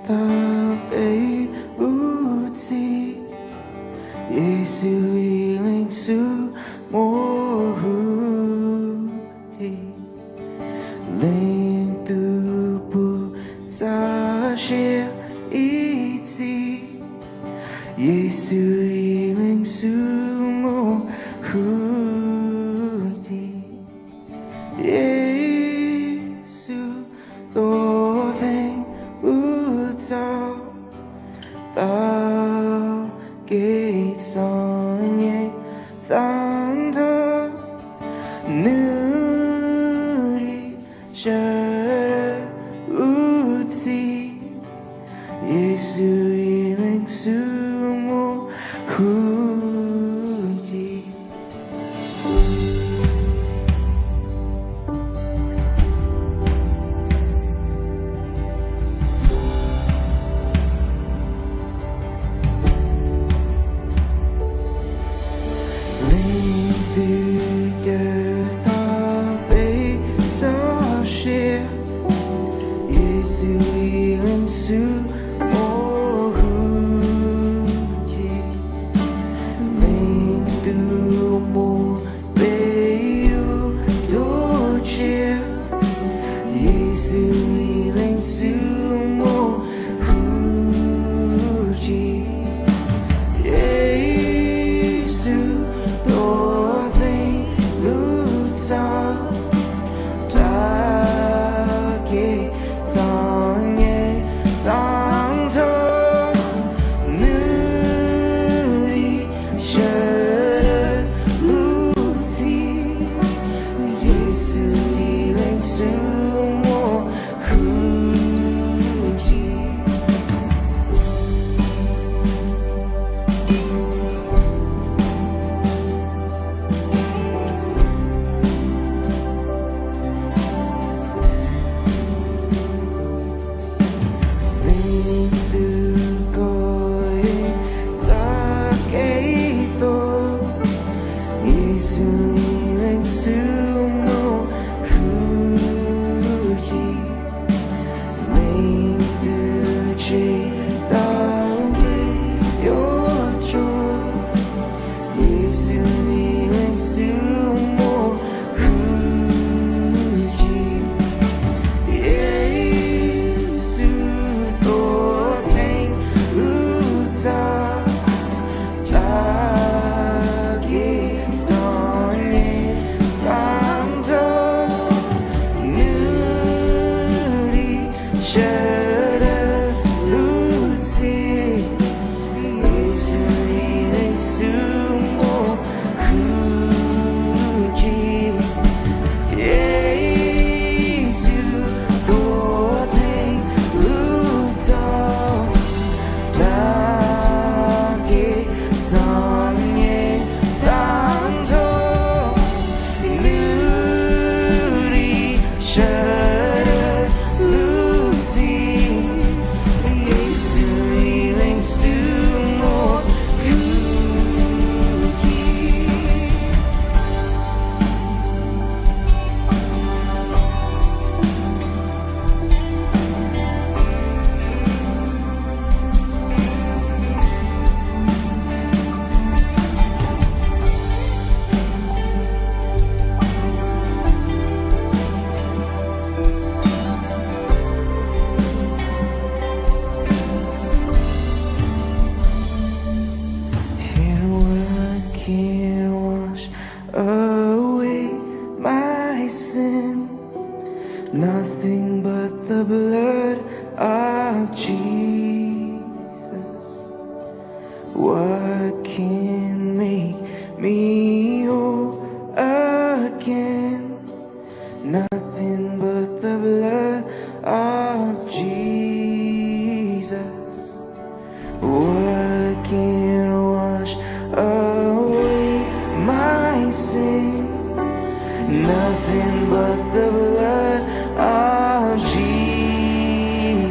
tau peb lub txim, Yexus ib leeg xwb muaj hwj chim. Leej twg puas txav siab ib txhis, Yexus ib leeg xwb muaj hwj chim. Yexus tuav theej lub txaj, tag kev txom nyem tag nrho, nws dim sawv daws lub txim. Yexus ib leeg xwb muaj hwj chim. Leej twg caw tau peb txoj sia, Yexus ib leeg xwb muaj hwj chim. Leej twg muab peb yuav tuav tshiab, Yexus ib leeg xwb muaj hwj chim. Yexus tuav theej lub txaj, tag kev txom nyem tag nrho, nws dim sawv daws lub txim. Yexus ib leeg xwb muaj hwj chim. Leej twg kov txoj kev tuag, Yexus ib leeg xwb muaj hwj chim. Leej twg tseg tau kev yuav tshuaj, Yexus ib leeg xwb muaj hwj chim. Yexus tuav theej lub txaj, tag kev txom nyem tag nrho, nws dim sawv daws lub txim. Yexus ib leeg xwb muaj hwj chim. Yexus tuav theej lub txaj, tag kev txom nyem tag nrho, nws dim sawv daws lub txim. Yexus ib leeg xwb muaj hwj chim. What can wash away my sin? Nothing but the blood of Jesus. What can make me whole again? Nothing but the blood of Jesus. What can wash away my sins? Nothing but the blood of Jesus.